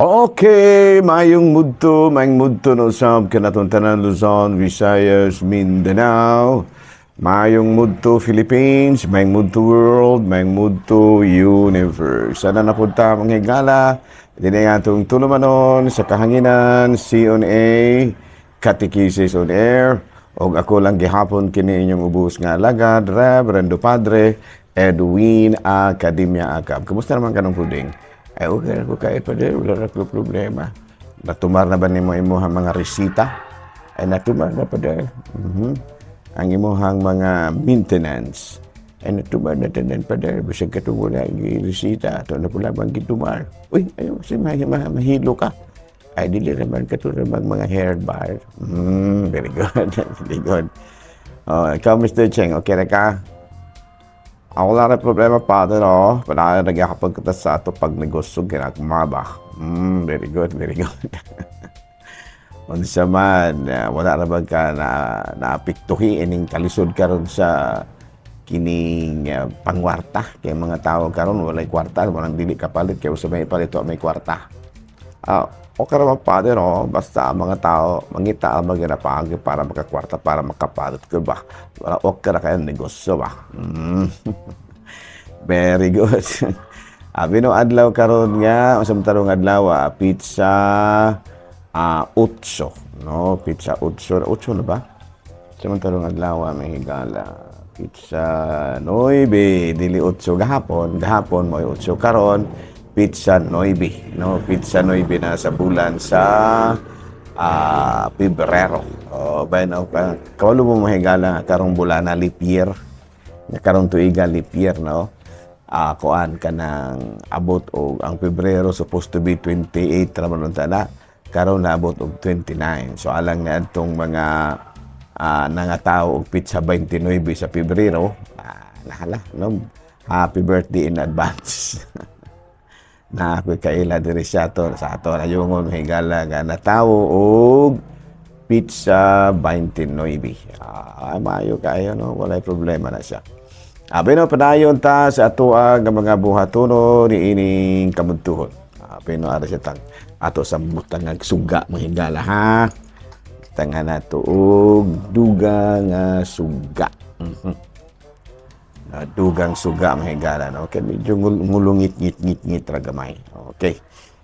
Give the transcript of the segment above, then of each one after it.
Okay, mayong mudto no usab kanatong tanan, Luzon, Visayas, Mindanao. Mayong mudto, Philippines, mayong mudto, world, mayong mudto, universe. Sana napunta, mga higala, dinhi atong tulumanon sa kahanginan, C on A, Catechesis on Air, og ako lang gihapon kini inyong ubos nga alagad, Reverendo Padre Edwin Academia Acab. Kumusta naman kanong puding? Ay, okay na ko kay Padre, wala na ko problema. Natumar na ba nimo imuhang mga resita? Ay, natumar na, Padre. Ang imuhang mga maintenance. Ay, natumar na tanan, Padre. Bisag katong wala resita, ato na pula bang gitumar. Uy, ayaw kasi mahilo ka. Ay, dili naman katulad mga hair bar. Very good. Very good. Oh, ikaw, Mr. Cheng, okay na ka? Ako wala rin problema, Father, oh. Wala nagkakapag kita sa ato pag negosyo, ginagma ba? Very good, very good. Unsa man, wala ra ba ka na naapektuhi ining kalisod karon sa kining pangwarta kay mga tao karon walay kwarta, walang dili kapalit kay usa may ipalit may kwarta. Ah, okay ra man, Father, oh. Basta ang mga tao mangita ang mga paagi para makakwarta, para makapalit ko ba. Wala, okay ra kayo negosyo ba. Very good. Abi no adlaw karon nga unsa man tarong adlaw, petsa 8, no? Petsa 8, 8 na ba? Sa man tarong adlaw, may higala. Petsa 9, dili 8 gahapon, gahapon mo 8, karon petsa 9, no? Petsa 9 na sa bulan sa Pebrero. Oh, bueno, kawalo mo, mahigala, karong bulan na leap year. Nga karong tuiga leap year, no? Kuan kanang abot og ang Pebrero supposed to be 28 ra man unta na, karon naabot og 29. So alang na adtong mga nangatao og petsa 29 sa Pebrero, nahala, no? Happy birthday in advance. Na ako'y kaila diri sa ato nayungon, higala, nga natawo og petsa 29. Maayo kayo, no? Walay problema na siya. Abi no, padayon ta sa atoa nga mga buhatono niining kamudtuhon. Abi no, ara siya tang ato sa butang nga suga, mga higala, ha. Tanga nato og duga nga suga. Dugang suga, mga higala, no. Okay, medyo ngulungit ngit ngit ngit ra gamay. Okay.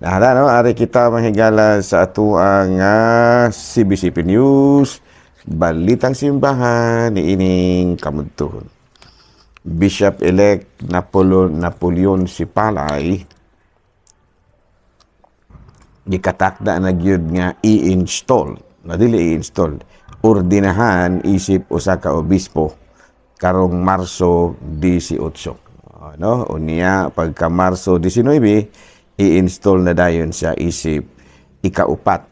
Nahala, no, ari kita, mga higala, sa atoang CBCP News, Balitang Simbahan niining kamudtuhon. Bishop-elect Napoleon Sipalay gikatakda na gyud nga i-install na, dili i-install, ordinahan isip usa ka obispo karong Marso 18, no? Unya pagka Marso 19, i-install na dayon sa isip ikaupat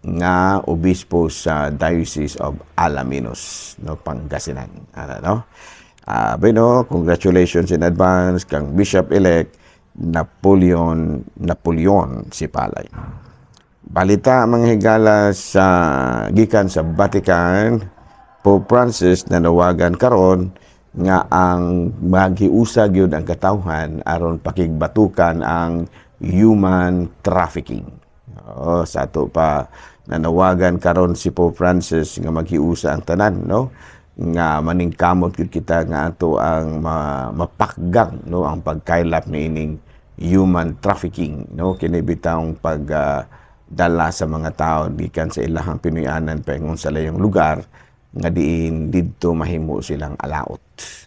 nga obispo sa Diocese of Alaminos, no, Pangasinan. Ano, no? Bueno, congratulations in advance kang Bishop-elect Napoleon Napoleon Sipalay. Balita, mga higala, sa gikan sa Vatican, Pope Francis nanawagan karon nga ang maghiusa gyud ang katawhan aron pakigbatukan ang human trafficking. Oo, sa ato pa nanawagan karon si Pope Francis nga maghiusa ang tanan, no, nga maningkamot gyud kita nga ato ang mapakgang, no, ang pagkaylap niining human trafficking, no? Kini bitawng pag dala sa mga tao gikan sa ilahang Pinoyanan paingon sa layong lugar nga diin didto mahimo silang alaot,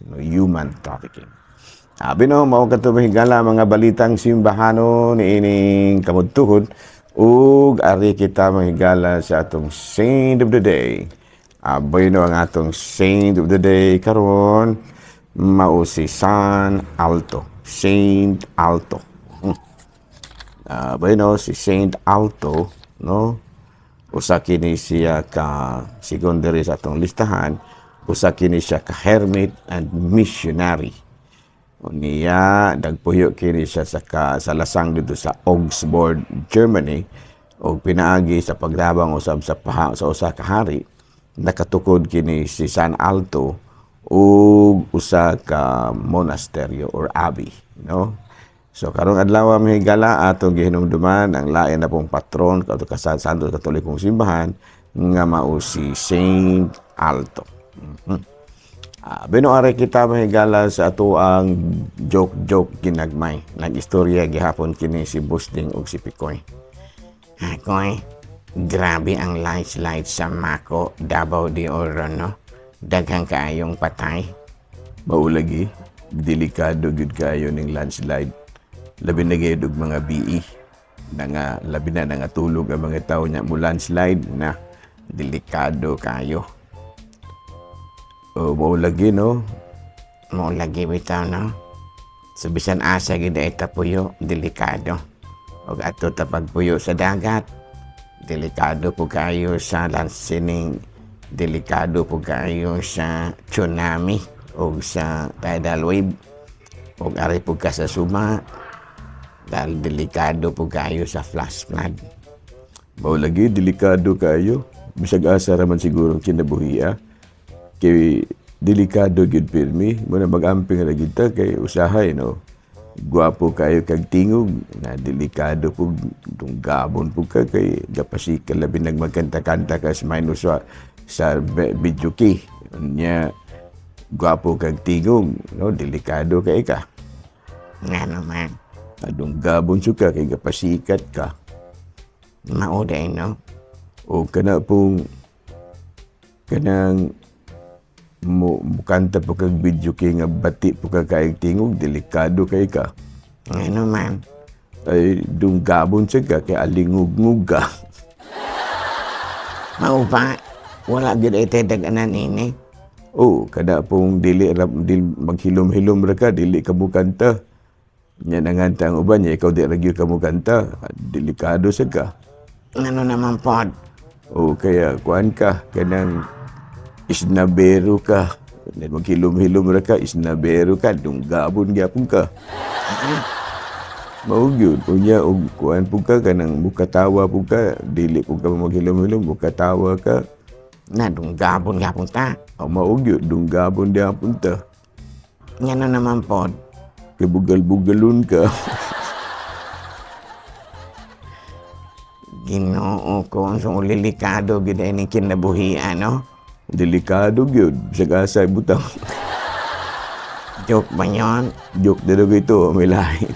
no? Human trafficking. Abi no, mao kadto, higala, mga balitang simbahano niining kamudtuhon ug ari kita, mahigala, sa atong saint of the day. Aboy no, ang atong saint of the day karon mao si San Alto, Saint Alto. Bueno, si Saint Alto, no? Usa kini siya ka sigon diri sa atong listahan, usa kini siya ka hermit and missionary. Unya nagpuyo kini siya sa lasang dito sa Augsburg, Germany, ug pinaagi sa pagtabang usab sa usa ka hari, nakatukod kini si San Alto ug usa ka monasteryo or abbey, no? So karong adlaw, mga higala, atong gihinumduman ang lain na pong patron kato sa Santo Katolikong Simbahan nga mao si Saint Alto. Bino ari kita, mga higala, sa ato ang joke-joke ginagmay. Nag-istorya gihapon kini si Busding ug si Pikoy. Koy, grabe ang landslide sa Maco, Davao de Oro, no? Daghang kaayong patay. Mao lagi, delikado gyud kayo ning landslide. Labi na gyud og mga BE na nga labi na nga tulog ang mga tao nya mo landslide na, delikado kayo. O mao lagi, no? Mao lagi bitaw, no? So bisan asa gid ay tapuyo, delikado. Og ato ta pagpuyo sa dagat, delikado po kayo sa landsining, delikado po kayo sa tsunami o sa tidal wave o ari po ka sa suma dahil delikado po kayo sa flash flood. Mao lagi, delikado kayo. Bisag asa ra man siguro ang kinabuhi, ah. Kay delikado gyud pirmi. Muna mag-amping ra gyud ta kay usahay, no. Gwapo kayo kag tingog na, delikado pug dunggabon pug ka kay gapasika, labi nag magkanta-kanta ka sa minus sa videoke nya, gwapo kag tingog, no, delikado kay ka. Nga naman? Adunggabon su ka kay gapasikat ka. Mao day, no? O kana pong kanang mo mukanta po kag videoke nga bati po ka kaayong tingog, delikado kay ka. Ngano man? Ay, dunggabon siya ka kay alingugngug ka. Mao ba? Wala gyud ay dag-anan ini. Oh, kada pong dili ra dili, maghilom-hilom ra ka, dili ka mukanta. Nya nanganta ang uban nya, ikaw di ra gyud ka mukanta, delikado sa ka. Ngano naman pod? O kaya kuan ka, kanang isnabero ka. Maghilom-hilom ra ka, isnabero ka, dunggabon gyapon ka. Mao gyud, unya og kuan pug ka, kanang mukatawa pug ka, dili pug ka maghilom-hilom, mukatawa ka. Na dunggabon gyapon ta. O mao gyud, dunggabon gyapon ta. Ngano naman pod? Kay bugal-bugalon ka. Ginoo ko, ang delikado gyud ay ning kinabuhian, no? Delikado gyud, sa asa butang. Joke ba yun? Joke na daw ito, may lahi.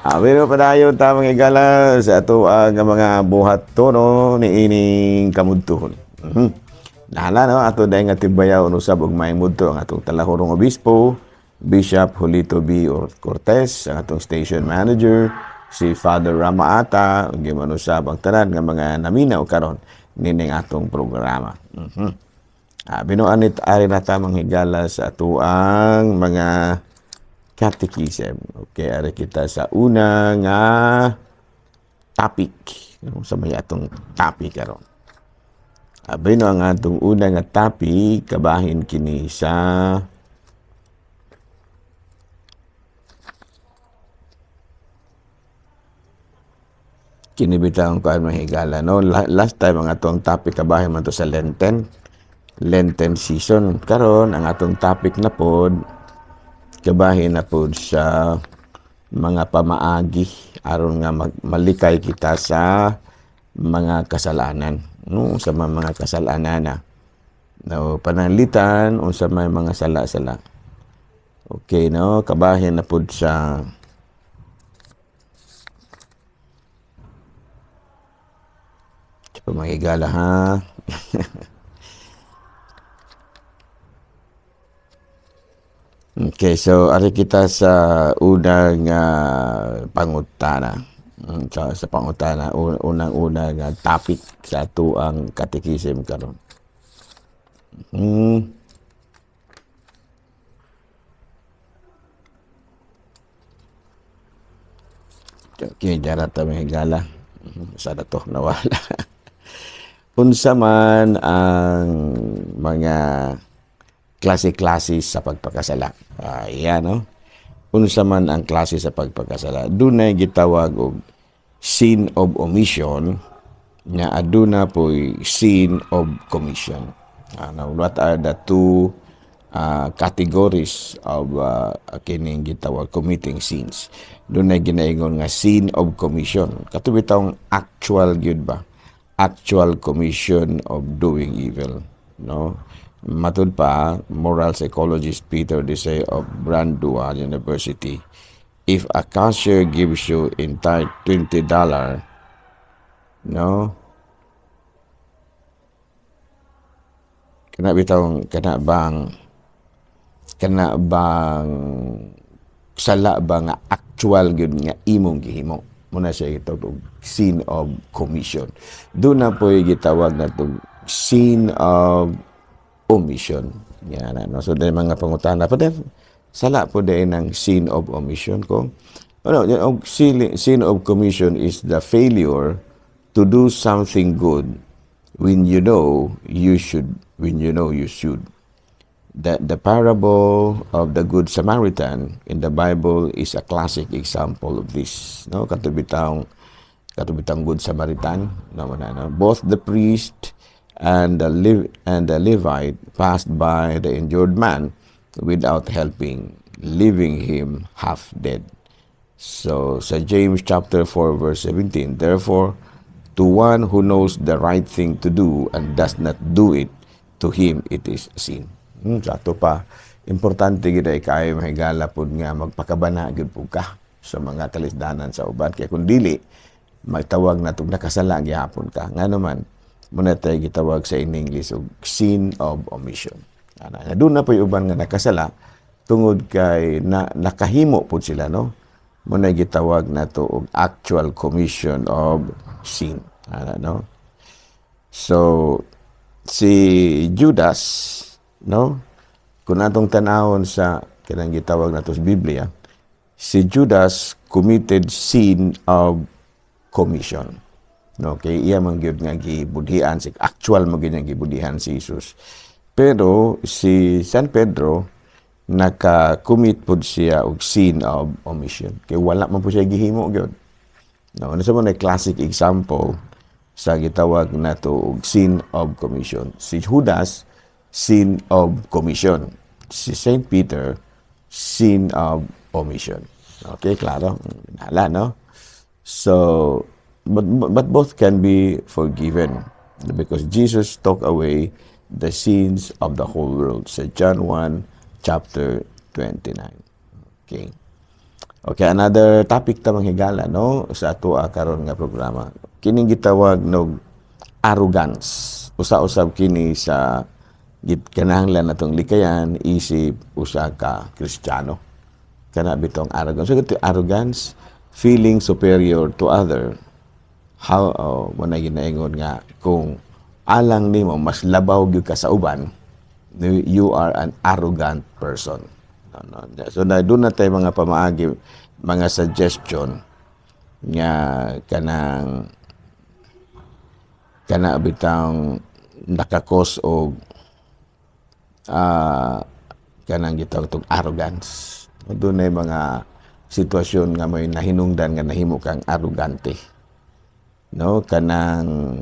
Pero padayon ta, mga igala, sa ato ang mga buhat to, no, ni ining kamudtuhon. Nahala, no, ato dahil nga timbayaw no usab og maayong mudto ang atong talahurong obispo, Bishop Julito B. Cortez, ang atong station manager, si Father Ramaata, ug man usab ang tanan nga mga naminaw karon nining atong programa. Binuan it ari na ta, mga higala, sa atuang mga catechism. Okay, ari kita sa una nga topic. Sa may atong topic karon. Abi no ang atong una nga topic kabahin kini sa kini bitaw ang kuan, mga higala, no? Last time ang atong topic kabahin man to sa Lenten season. Karon ang atong topic na pod kabahin na pod sa mga pamaagi aron nga malikay kita sa mga kasalanan, no, sa mga kasalanan na, no, pananglitan unsa may mga sala-sala. Okay, no, kabahin na pod sa mga higala, ha. Okay, so ari kita sa unang pangutana. Sa pangutana, unang-una nga topic sa atuang catechism karon. Okay, dara ta, mga higala. Sa to nawala. Unsa man ang mga klase-klase sa pagpakasala? Ayan, no? Unsa man ang klase sa pagpakasala? Dunay gitawag og sin of omission nga aduna po'y sin of commission. Now, what are the two categories of kining gitawag committing sins. Dunay ginaingon nga sin of commission. Kato bitawng actual gyud ba? Actual commission of doing evil, no? Matud pa, moral psychologist Peter Desai of Brandeis University, if a cashier gives you entire $20, no? Kana bitawng kana bang sala ba nga actual gyud nga imong gihimo? Muna siya gitawag og sin of commission. Duna poy gitawag na tog sin of omission. Yan, ano. So, dahil mga pangutana pa din, sala po din ang sin of omission ko. Ano, og sin of commission is the failure to do something good when you know you should, when you know you should. The parable of the Good Samaritan in the Bible is a classic example of this. No? Kato bitawng Good Samaritan. No, no? Both the priest and the Levite passed by the injured man without helping, leaving him half dead. So, sa James chapter 4 verse 17, "Therefore, to one who knows the right thing to do and does not do it, to him it is sin." Sa ato pa, importante gid ay kaayo, mahigala pud nga magpakabana gyud pud ka sa mga kalisdanan sa uban, kay kung dili, magtawag na tug nakasala gihapon ka. Ngano man, muna tayo gitawag sa in English og sin of omission. Ana, duna poy uban nga nakasala tungod kay na, nakahimo pud sila, no? Muna gitawag nato og actual commission of sin. Ana, no? So si Judas, no? Kung atong tanawon sa kanang gitawag nato sa Biblia, si Judas committed sin of commission. No, kay iya man gyud nga gibudhian si, actual man gyud nga gibudhian si Jesus. Pero si San Pedro, naka-commit pud siya og sin of omission. Kay wala man pud siya gihimo gyud. No, ano sa mo na classic example sa gitawag nato og sin of commission. Si Judas, sin of commission. Si Saint Peter, sin of omission. Okay, klaro. Hala, no? So, but both can be forgiven because Jesus took away the sins of the whole world. Sa John 1, chapter 29. Okay. Okay, another topic ta, higala, no, sa ato karon nga programa. Kining gitawag nog arrogance. Usa-usab kini sa kinahanglan natong likayan isip usa ka Kristiyano. Kana bitong arrogance. So ito, arrogance, feeling superior to other. How oh, mo na ginaingon nga kung alang nimo mas labaw gyud ka sa uban, you are an arrogant person. No. So na duna tay mga pamaagi, mga suggestion nga kanang kana bitang naka-cause og kanang gitawag tong arrogance. Dunay mga sitwasyon nga may nahinungdan nga nahimo kang arrogante. No, kanang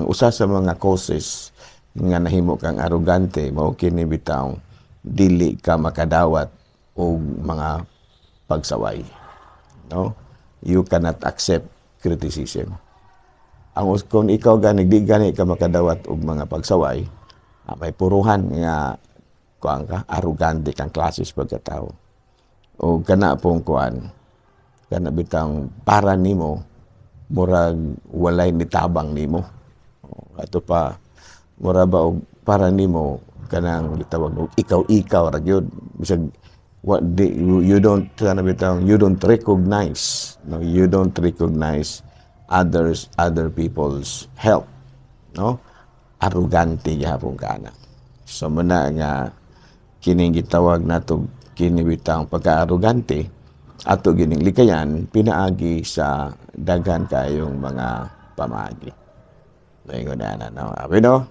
usa sa mga causes nga nahimo kang arrogante mao kini bitaw dili ka makadawat og mga pagsaway. No? You cannot accept criticism. Ang kung ikaw gani di gani ka makadawat og mga pagsaway, may puruhan nga kuan ka, arrogante kang klases pagkatao. O kana pong kuan, kana bitang para nimo murag walay nitabang nimo. O, ato pa mura ba og para nimo kanang gitawag og ikaw-ikaw ra gyud, bisag what di, you don't, kana bitang you don't recognize, no, you don't recognize other people's help, no? Arrogante gihapon ka na. So muna nga kining gitawag nato kini bitang pagka-arrogante, ato gining likayan pinaagi sa daghan kayong mga pamaagi. Ingon na, no? Abi, no?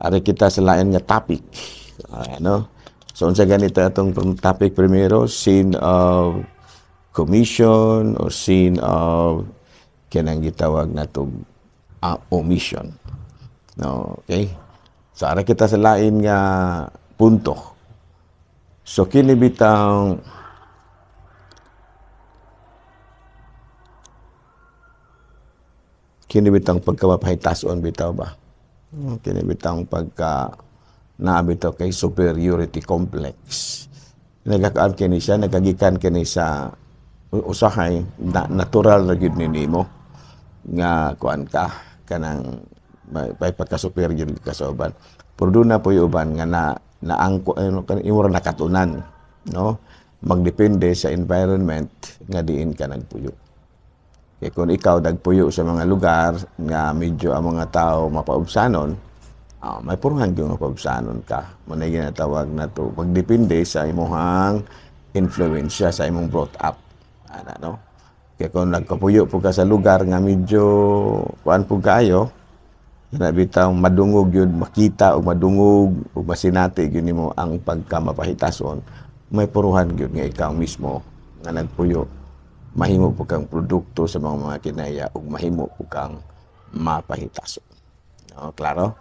Ari kita sa lain nga topic. Ano? So unsa ganito atong topic primero? Sin of commission o sin of kanang gitawag nato omission. No, okay? So ara kita sa lain nga punto. Punto. So kini bitang pagkamapahitason bitaw ba? Kini bitang pagka naa bitaw kay superiority complex. Nagakaan kini siya, nagagikan kini sa usahay na, natural ra gyud ni nimo nga kuan ka, kanang may pagka-superior ka sa uban. Pero duna poy uban nga na naangko, ano, imo ra nakatunan, no? Magdepende sa environment nga diin ka nagpuyo. Kay kung ikaw nagpuyo sa mga lugar nga medyo ang mga tao mapaubsanon, may puruhan gyud mapaubsanon ka. Mao na ginatawag na to. Magdepende sa imong influensya, sa imong brought up. Ana, no? Kay kung nagkapuyo po ka sa lugar nga medyo kuan po kaayo, na bitaw madungog yun, makita o madungog o masinati gyud nimo ang pagkamapahitason, may puruhan gyud nga ikaw mismo nga nagpuyo, mahimo po kang produkto sa mga kinaya ug mahimo po kang mapahitason. No, klaro?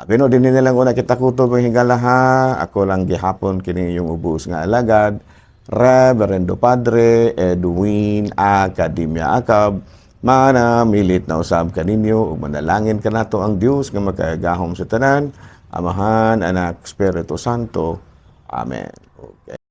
Pero din nila lang una kita kutob ang higala ha. Ako lang gihapon kini yung ubos nga alagad, Reverendo Padre Edwin Academia Acab. Mana milit na usab kaninyo ug manalangin kanato ang Dios nga makagagahom sa tanan, Amahan, Anak, Espiritu Santo. Amen. Okay.